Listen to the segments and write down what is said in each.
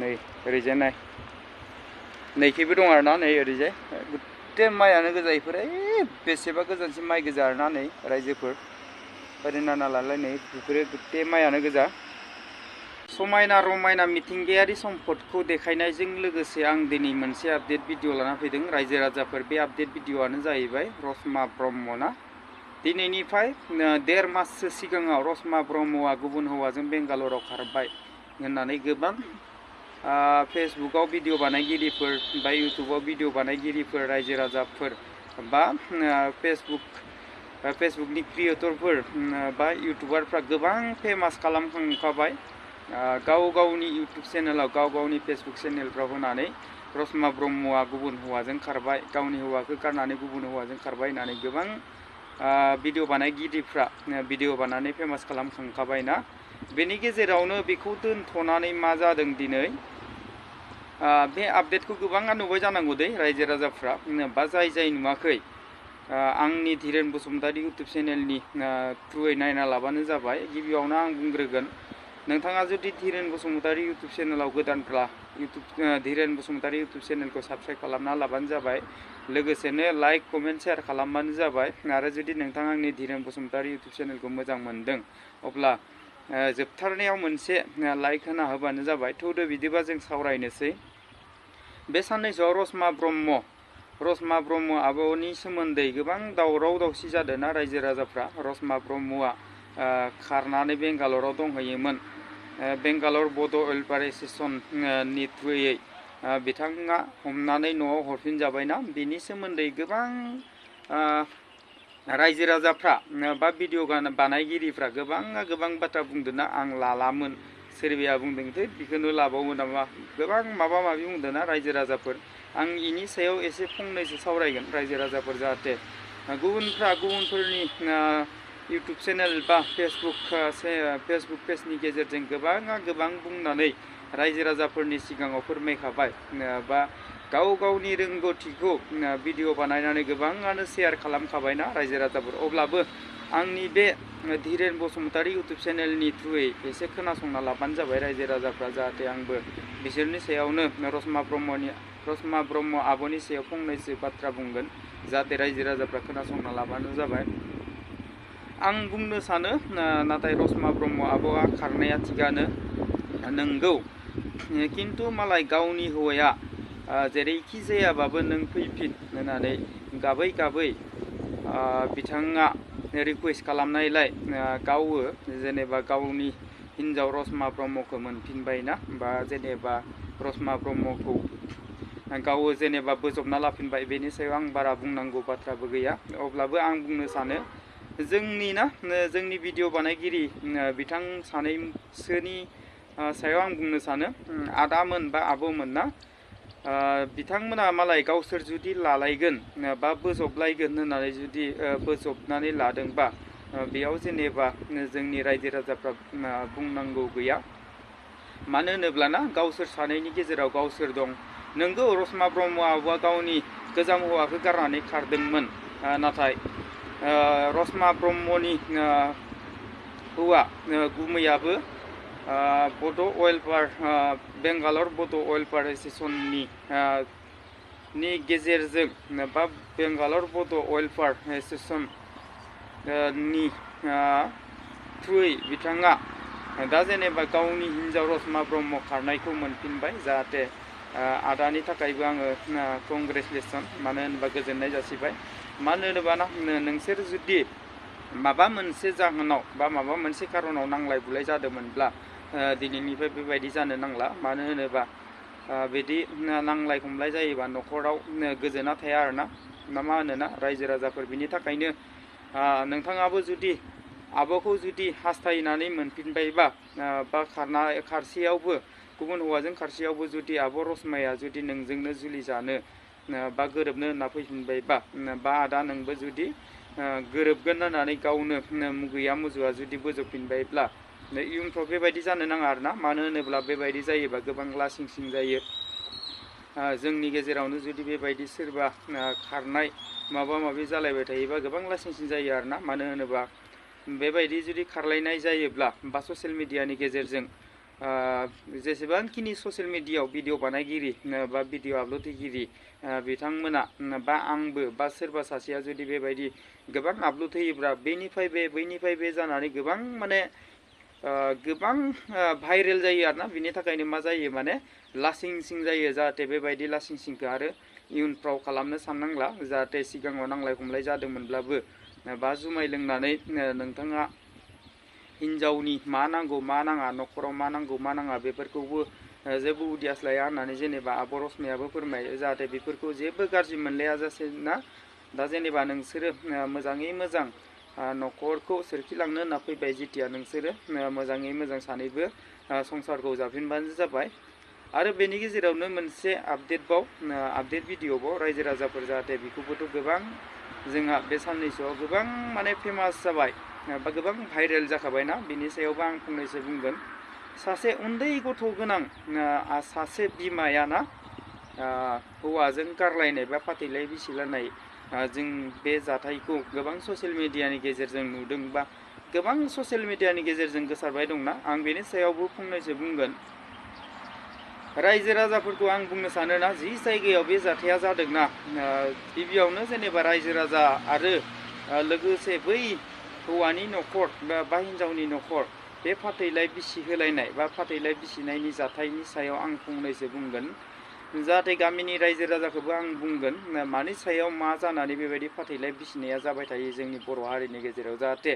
नै ओरैजाय नाय नैखैबो दं आरोना नै ओरैजाय गुथे माइयानो गोजा इफोर बेसेबा गोजानसिम माइ गोजा आरोना नै रायजोफोर ओरैना नालाय नै बेफोरो गुथे माइयानो गोजा समायना रमायना मिथिंगायारि सम्पदखौ देखायनायजों लोगोसे आं दिनै मोनसे आपडेट भिडिअ लाना फैदों रायजो राजाफोर बे आपडेट भिडिअआनो जाहैबाय रसमा ब्रह्मना दिनैनिफ्राय 1.5 माससो सिगाङाव रसमा ब्रह्मआ गुबुन हौवाजों बेंगालराव खारबाय होननानै गोबां फेसबुकाव भिडिअ बानायगिरिफोर बा इउटुबाव भिडिअ बानायगिरिफोर रायजो राजाफोर बा फेसबुकनि क्रिएटरफोर बा इउटुबारफ्रा गोबां फेमास खालामखांखाबाय गाव गावनि इउटुब चेनेलाव गाव गावनि फेसबुक चेनेलफ्राव होनानै रसमा ब्रह्मआ गुबुन हौवाजों खारबाय गावनि हौवाखौ गारनानै गुबुन हौवाजों खारबाय होननानै गोबां भिडिअ बानायगिरिफ्रा भिडिअ बानायनानै फेमास खालामखांखाबायना बेनि गेजेरावनो बेखौ दोनथ'नानै मा जादों दिनै बे आपडेटखौ गोबाङा नुबाय जानांगौ दे रायजो राजाफ्रा बा जाय नुवाखै आंनि धीरेन बसुमतारी इउटुब चेनेलनि थ्रुयै नायना लाबानो जाबाय गिबियावनो आं बुंग्रोगोन नोंथाङा जुदि धीरेन बसुमतारी इउटुब चेनेलाव गोदानब्ला धीरेन बसुमतारी इउटुब चेनेलखौ साबस्क्राइब खालामना लाबानो जाबाय लोगोसेनो लाइक कमेन्ट शेयार खालामबानो जाबाय आरो जुदि नोंथाङा आंनि धीरेन बसुमतारी इउटुब चेनेलखौ मोजां मोनदों अब्ला जोबथारनायाव मोनसे लाइक होना होबानो जाबाय थौदो बिदिबा जों सावरायनोसै बे साननैसोआव रसमा ब्रह्म आब'नि सोमोन्दै गोबां दावराव दावसि जादों ना रायजो राजाफ्रा रसमा ब्रह्मआ खारनानै बेंगालराव दंहैयोमोन बेंगालर बड' वेलफेयार एस'सिएशननि थ्रुयै बिथाङा हमनानै न'आव हरफिनजाबायना बिनि सोमोन्दै गोबां रायजो राजाफ्रा बा भिडिअ बानायगिरिफ्रा गोबां बाथ्रा बुंदोंना आं लालामोन सोरबाया बुंदों बेखौनो लाबावो नामा गोबां माबा माबि बुंदोंना रायजो राजाफोर आं इनि सायाव एसे फंनैसो सावरायगोन रायजो राजाफोर जाहाथे गुबुनफोरनि इउटुब चेनेल बा फेसबुक पेजनि गेजेरजों गोबां बुंनानै रायजो राजाफोरनि सिगाङाव फोरमायखाबाय बा गाव गावनि रोंगौथिखौ भिडिअ बानायनानै गोबाङानो शेयार खालामखाबायना रायजो राजाफोर अब्लाबो आंनि बे धीरेन बसुमतारी इउटुब चेनेलनि थ्रुयै एसे खोनासंना लाबानो जाबाय रायजो राजाफ्रा जाहाथे आंबो बिसोरनि सायावनो रसमा ब्रह्म आब'नि सायाव फंनैसो बाथ्रा बुंगोन जाहाथे रायजो राजाफ्रा खोनासंना लाबानो जाबाय आं बुंनो सानो नाथाय रसमा ब्रह्म आब'आ खारनाया थिगानो नंगौ खिन्थु मालाय गावनि हौवाया जेरैखि जायाबाबो नों फैफिन होननानै गाबै बिथाङा रिकुवेस्ट खालामनायलाय गावो जेनेबा गावनि हिन्जाव रसमा ब्रह्मखौ मोनफिनबायना बा जेनेबा रसमा ब्रह्मखौ गावो जेनेबा बोजबना लाफिनबाय बेनि सायाव आं बारा बुंनांगौ बाथ्राबो गैया अब्लाबो आं बुंनो सानो जोंनि भिडिअ बानायगिरि बिथां सानैसोनि सायाव आं बुंनो सानो आदामोन बा आब'मोन ना बिथांमोना मालाय गावसोर जुदि लालायगोन बा बोजबलायगोन होननानै जुदि बोजबनानै लादोंबा बेयाव जेनेबा जोंनि रायजो राजाफ्रा बुंनांगौ गैया मानो होनोब्लाना गावसोर सानैनि गेजेराव गावसोर दं नोंगौ रसमा ब्रह्म आब'आ गावनि गोजाम हौवाखौ गारनानै खारदोंमोन नाथाय रसमा ब्रह्मनि हौवा गुमैयाबो बड' वेलफेयार बेंगालर बड' वेलफेयार एस'सिएशननि गेजेरजों बा बेंगालर बड' वेलफेयार एस'सिएशननि थ्रुयै बिथाङा दा जेनेबा गावनि हिन्जाव रसमा ब्रह्म खारनायखौ मोनफिनबाय जाहाथे आदानि थाखायबो आङो कंग्रेचुलेसन मानो होनोबा गोजोननाय जासिबाय मानो होनोबा नोंसोर जुदि माबा मोनसे जाहोनाव बा माबा मोनसे खारनाव नांलाय बुलाय जादोंमोनब्ला दिनैनिफ्राय बेबायदि जानो नांला मानो होनोबा बिदि नांलाय खमलाय जायोबा न'खराव गोजोना थाया आरोना मा होनोना रायजो राजाफोर बिनि थाखायनो नोंथाङाबो जुदि आब'खौ जुदि हास्थायनानै मोनफिनबायबा बा खारसेयावबो गुबुन हौवाजों खारसेयावबो जुदि आब' रसमाया जुदि नोंजोंनो जुलि जानो बा गोरोबनो होनना फैफिनबायबा बा आदा नोंबो जुदि गोरोबगोन होननानै गावनो मुगैया मुजुआ जुदि बोजबफिनबायब्ला इयुनफ्राव बेबायदि जानो नाङा आरोना मानो होनोब्ला बेबायदि जायोबा गोबां लासिं सिं जायो जोंनि गेजेरावनो जुदि बेबायदि सोरबा खारनाय माबा माबि जालायबाय थायोबा गोबां लासिं सिं जायो आरोना मानो होनोबा बेबायदि जुदि खारलायनाय जायोब्ला बा ससियेल मिडियानि गेजेरजों जेसेबांखिनि ससियेल मिडियायाव भिडिअ बानायगिरि बा भिडिअ आपल'डगिरि बिथांमोना बा आंबो बा सोरबा सासेया जुदि बेबायदि गोबां आपल'ड होयोब्ला बेनिफ्राय बैनिफ्राय बे जानानै गोबां माने गोबां भाइरेल जायो आरोना बिनि थाखायनो मा जायो माने लासिं सिं जायो जाहाथे बेबायदि लासिं सिंखौ आरो इयुनफ्राव खालामनो साननांला जाहाथे सिगाङाव नांलाय खमलाय जादोंमोनब्लाबो बा जुमाय लोंनानै नोंथाङा हिन्जावनि मा नांगौ मा नाङा न'खराव मा नांगौ मा नाङा बेफोरखौबो जेबो उदियास लाया होननानै जेनेबा आब' रसमायाबो फोरमायो जाहाथे बेफोरखौ जेबो गाज्रि मोनलाया जासे ना दा जेनेबा नोंसोरो मोजाङै मोजां न'खरखौ सोरखिलांनो होनना फैबाय जेथिया नोंसोरो मोजाङै मोजां सानैबो संसारखौ जाफिनबानो जाबाय आरो बेनि गेजेरावनो मोनसे आपडेट भिडिअ'बाव रायजो राजाफोर जाहाथे बेखौबोथ' गोबां जोंहा बे साननैसोआव गोबां माने फेमास जाबाय बा गोबां भाइरेल जाखाबायना बिनि सायावबो आं फंनैसो बुंगोन सासे उन्दै गथ' गोनां सासे बिमाया ना हौवाजों गारलायनाय बा फाथैलाय बिसिलायनाय जों बे जाथायखौ गोबां ससियेल मिडियानि गेजेरजों नुदों बा गोबां ससियेल मिडियानि गेजेरजों गोसारबाय दंना आं बेनि सायावबो फंनैसो बुंगोन रायजो राजाफोरखौ आं बुंनो सानोना जि जायगायाव बे जाथाया जादोंना गिबियावनो जेनेबा रायजो राजा आरो लोगोसे बै हौवानि न'खर बा हिन्जावनि न'खर बे फाथैलाय बिसि होलायनाय बा फाथैलाय बिसिनायनि जाथायनि सायाव आं फंनैसो बुंगोन जाहाथे गामिनि रायजो राजाखौबो आं बुंगोन मानि सायाव मा जानानै बेबायदि फाथैलाय बिसिनाया जाबाय थायो जोंनि बर' हारिनि गेजेराव जाहाथे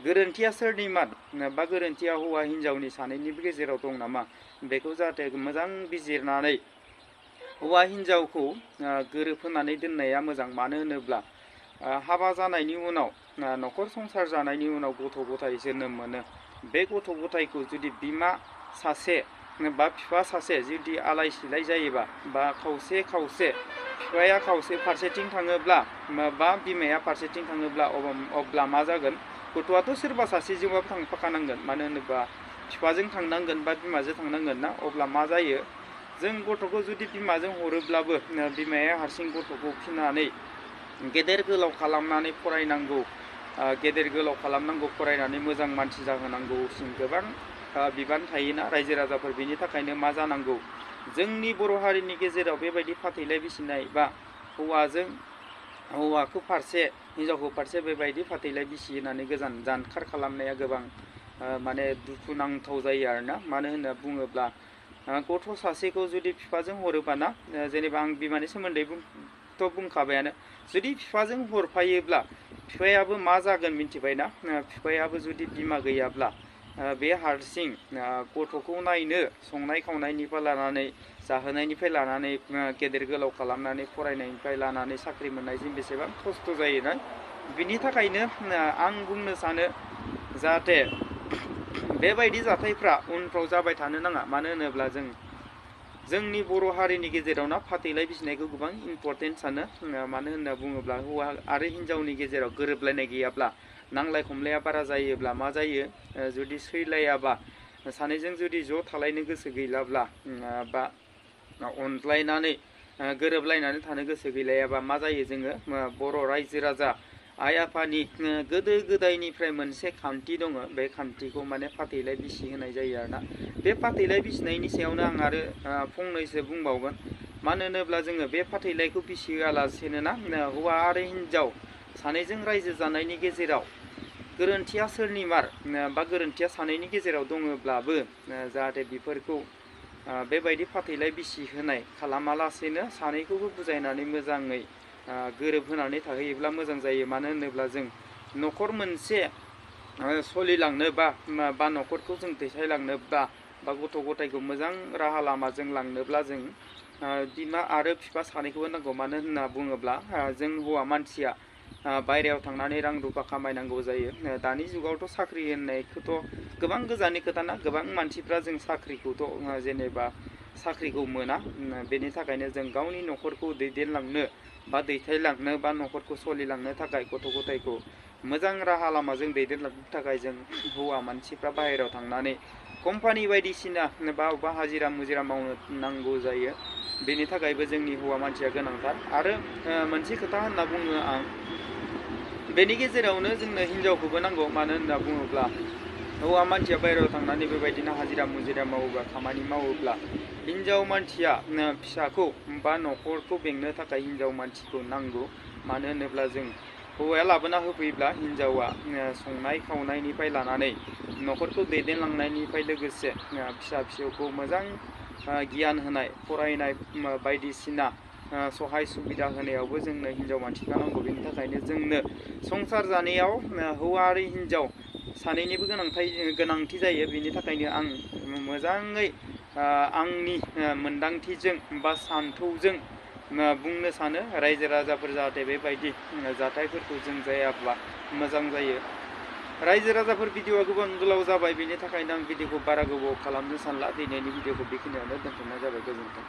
गोरोन्थिया सोरनिमा बा गोरोन्थिया हौवा हिन्जावनि सानैनिबो गेजेराव दं नामा बेखौ जाहाथे मोजां बिजिरनानै हौवा हिन्जावखौ गोरोबहोनानै दोननाया मोजां मानो होनोब्ला हाबा जानायनि उनाव न'खर संसार जानायनि उनाव गथ' गथाय जोनोम मोनो बे गथ' गथायखौ जुदि बिमा सासे बा बिफा सासे जुदि आलाय सिलाय जायोबा बा खावसे बिफाया खावसे फारसेथिं थाङोब्ला बा बिमाया फारसेथिं थाङोब्ला अब्ला मा जागोन गथ'आथ' सोरबा सासेजोंबाबो थांफाखानांगोन मानो होनोबा बिफाजों थांनांगोन बा बिमाजों थांनांगोन ना अब्ला मा जायो जों गथ'खौ जुदि बिमाजों हरोब्लाबो बिमाया हारसिं गथ'खौ फिनानै गेदेर गोलाव खालामनानै फरायनांगौ गेदेर गोलाव खालामनांगौ फरायनानै मोजां मानसि जाहोनांगौसिम गोबां बिबान थायोना रायजो राजाफोर बेनि थाखायनो मा जानांगौ जोंनि बर' हारिनि गेजेराव बेबायदि फाथैलाय बिसिनाय बा हौवाखौ फारसे हिन्जावखौ फारसे बेबायदि फाथैलाय बिसि होनानै जानखार खालामनाया गोबां माने दुखुनांथाव जायो आरोना मानो होनना बुङोब्ला गथ' सासेखौ जुदि बिफाजों हरोबाना जेनेबा आं बिमानि सोमोन्दैथ' बुंखाबायानो जुदि बिफाजों हरफायोब्ला बिफायाबो मा जागोन मिन्थिबायना बिफायाबो जुदि बिमा गैयाब्ला बे हारसिं गथ'खौ नायनो संनाय खावनायनिफ्राय लानानै जाहोनायनिफ्राय लानानै गेदेर गोलाव खालामनानै फरायनायनिफ्राय लानानै साख्रि मोननायसिम बेसेबां खस्थ' जायोना बिनि थाखायनो आं बुंनो सानो जाहाथे बेबायदि जाथायफ्रा उनफ्राव जाबाय थानो नाङा मानो होनोब्ला जोंनि बर' हारिनि गेजेरावना फाथैलाय बिसिनायखौ गोबां इम्परटेन्ट सानो मानो होनना बुङोब्ला हौवा आरो हिन्जावनि गेजेराव गोरोबलायनाय गैयाब्ला नांलाय खमलाया बारा जायोब्ला मा जायो जुदि सैलायाबा सानैजों जुदि ज' थालायनो गोसो गैलाब्ला बा अनज्लायनानै गोरोबलायनानै थानो गोसो गैलायाबा मा जायो जोङो बर' रायजो राजा आइ आफानि गोदो गोदायनिफ्राय मोनसे खान्थि दङ बे खान्थिखौ माने फाथैलाय बिसि होनाय जायो आरोना बे फाथैलाय बिसिनायनि सायावनो आं आरो फंनैसो बुंबावगोन मानो होनोब्ला जोङो बे फाथैलायखौ बिसि होआलासेनो ना हौवा आरो हिन्जाव सानैजों रायजो जानायनि गेजेराव गोरोन्थिया सोरनिमार बा गोरोन्थिया सानैनि गेजेराव दङब्लाबो जाहाथे बेफोरखौ बेबायदि फाथैलाय बिसि होनाय खालामालासेनो सानैखौबो बुजायनानै मोजाङै गोरोबहोनानै थाहैयोब्ला मोजां जायो मानो होनोब्ला जों न'खर मोनसे सोलिलांनो बा न'खरखौ जों दैथायलांनोब्ला बा गथ' गथायखौ मोजां राहा लामाजों लांनोब्ला जों बिमा आरो बिफा सानैखौबो नांगौ मानो होनना बुङोब्ला जों हौवा मानसिया बायहेरायाव थांनानै रां रुफा खामायनांगौ जायो दानि जुगावथ' साख्रि होननायखौथ' गोबां गोजाननि खोथाना गोबां मानसिफ्रा जों साख्रिखौथ' जेनेबा साख्रिखौ मोना बेनि थाखायनो जों गावनि न'खरखौ दैदेनलांनो बा दैथायलांनो बा न'खरखौ सोलिलांनो थाखाय गथ' गथायखौ मोजां राहा लामाजों दैदेनलांनो थाखाय जों हौवा मानसिफ्रा बाहेरायाव थांनानै कम्पानि बायदिसिना बा हाजिरा मुजिरा मावनो नांगौ जायो बेनि थाखायबो जोंनि हौवा मानसिया गोनांथार आरो मोनसे खोथा होनना बुङो आं बेनि गेजेरावनो जोंनो हिन्जावखौबो नांगौ मानो होनना बुङोब्ला हौवा मानसिया बायहेरायाव थांनानै बेबायदिनो हाजिरा मुजिरा मावोब्ला खामानि मावोब्ला हिनजाव मानसिया फिसाखौ बा न'खरखौ बेंनो थाखाय हिनजाव मानसिखौ नांगौ। मानो होनोब्ला जों हौवाया लाबोना होफैब्ला हिनजावा संनाय खावनायनिफ्राय लानानै न'खरखौ दैदेनलांनायनिफ्राय लोगोसे फिसा फिसौखौ मोजां गियान होनाय फरायनाय बायदिसिना सहाय सुबिदा होनायावबो जोंनो हिनजाव मानसिखौ नांगौ। बेनि थाखायनो जोंनो संसार जानायाव हौवा आरो हिनजाव सानैनिबो गोनांथि जायो। बेनि थाखायनो आं मोजाङै आंनि मोनदांथिजों बा सान्थौजों बुंनो सानो रायजो राजाफोर जाहाथे बेबायदि जाथायफोरखौ जों जायाब्ला मोजां जायो। रायजो राजाफोर भिडिअआ गोबां गोलाव जाबाय, बेनि थाखायनो आं भिडिअखौ बारा गोबाव खालामनो सानला। दिनैनि भिडिअखौ बेखिनियावनो दोनथ'नाय जाबाय। गोजोन्थों।